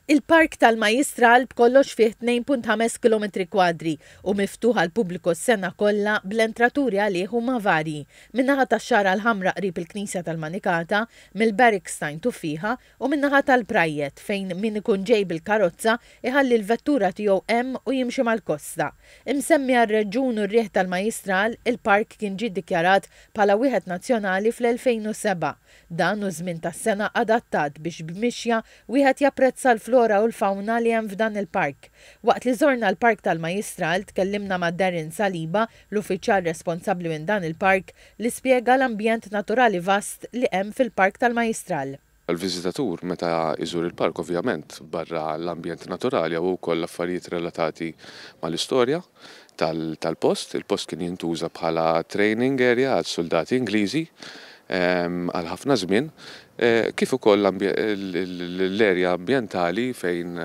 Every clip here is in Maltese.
Il-Park tal-Majjistral b'kollox fih 2.5 kilometri kwadri u miftuħ għall-pubbliku s-sena kollha bl-entraturi għalih huma varji, min-naħa tax-Xagħra l-Ħamra qrib il-Knisja tal-Manikata, mill-Barracks t'Għajn Tuffieħa u min-naħa tal-Prajjet fejn min ikun ġej bil-karozza iħalli l-vettura tiegħu hemm u jimxi mal-kosta. Imsemmi għar-reġjun u r-riħ tal-Majjistral, il-park kien ġie ddikjarat bħala wieħed nazzjonali fl-2007. Dan hu żmien tas-sena adattat biex b'mixja wieħed japprezza l-flora u l-fawna li hemm f'dan il-park. Waqt li żorna l-Park tal-Majjistral tkellimna ma' Darren Saliba, l-uffiċjal responsabbli minn dan il-park, li spjega l-ambjent naturali vast li hemm fil-Park tal-Majjistral. Il-viżitatur meta jżur il-park ovvjament barra l-ambjent naturali hawn ukoll affarijiet relatati mal-istorja tal-post. Il-post kien jintuża bħala training area għal soldati Ingliżi għal ħafna żmien, kif ukoll l-area ambjentali fejn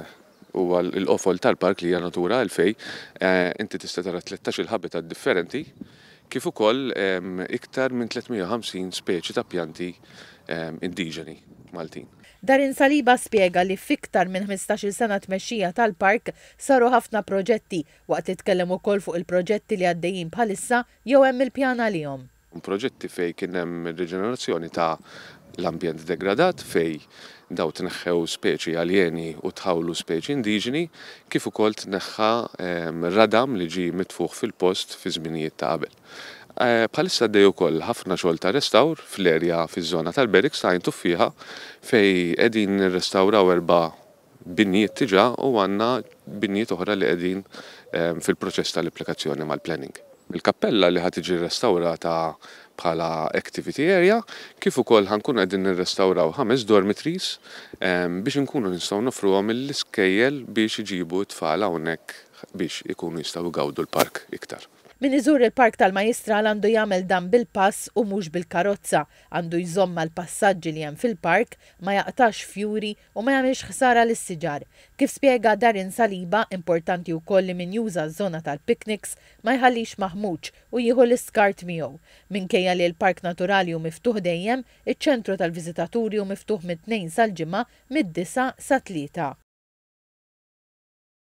huwa l-qofol tal-park li hija Natura 2000, inti tista' tara 13 il-habitat differenti, kif ukoll iktar minn 350 speċi ta' pjanti indiġeni Maltin. Darren Saliba spjega li fiktar minn 15-il sena tmexxija tal-park saru ħafna proġetti waqt li tkellem ukoll fuq il-proġetti li għaddejjin bħalissa jew hemm il-pjan għalihom. Proġetti fej kien hemm riġenerazzjoni ta' l-ambjent degradat fej daw tneħħew speċi aljeni u tħawlu speċi indiġeni, kif ukoll tneħħa radam li ġie mitfuħ fil-post fi żminijiet ta' qabel. Bħalissa għaddej ukoll ħafna xogħol ta' restawr fl-erja fiż-żona tal-Barracks ta' Tuffieħa fej qegħdin nirrestawraw erba' binjiet diġà u għandna binjiet oħra li qegħdin fil-proċess tal-applikazzjoni mal-planning. Il-kappella li ħa tiġi restawrata bħala activity area, kif ukoll ħa nkunu qegħdin nirrestawraw ħames dormitories biex inkunu nistgħu noffruhom l-iskejjel biex iġibu t-tfal hawnhekk biex ikunu jistgħu jgawdu l-park iktar. Min iżur il-Park tal-Majjistral għandu jagħmel dan bil-pass u mhux bil-karozza, għandu jżomm mal-passaġġi li hemm fil-park, ma jaqtax fjuri u ma jagħmilx ħsara lis-siġar. Kif spjega Darren Saliba, importanti wkoll li min juża ż-żona tal-picnics ma jħallix maħmuġ u jieħu l-iskart miegħu. Minkejja li l-Park Naturali hu miftuħ dejjem, iċ-ċentru tal-viżitaturi hu miftuħ mit-Tnejn sal-Ġimgħa mid-9 sa 3.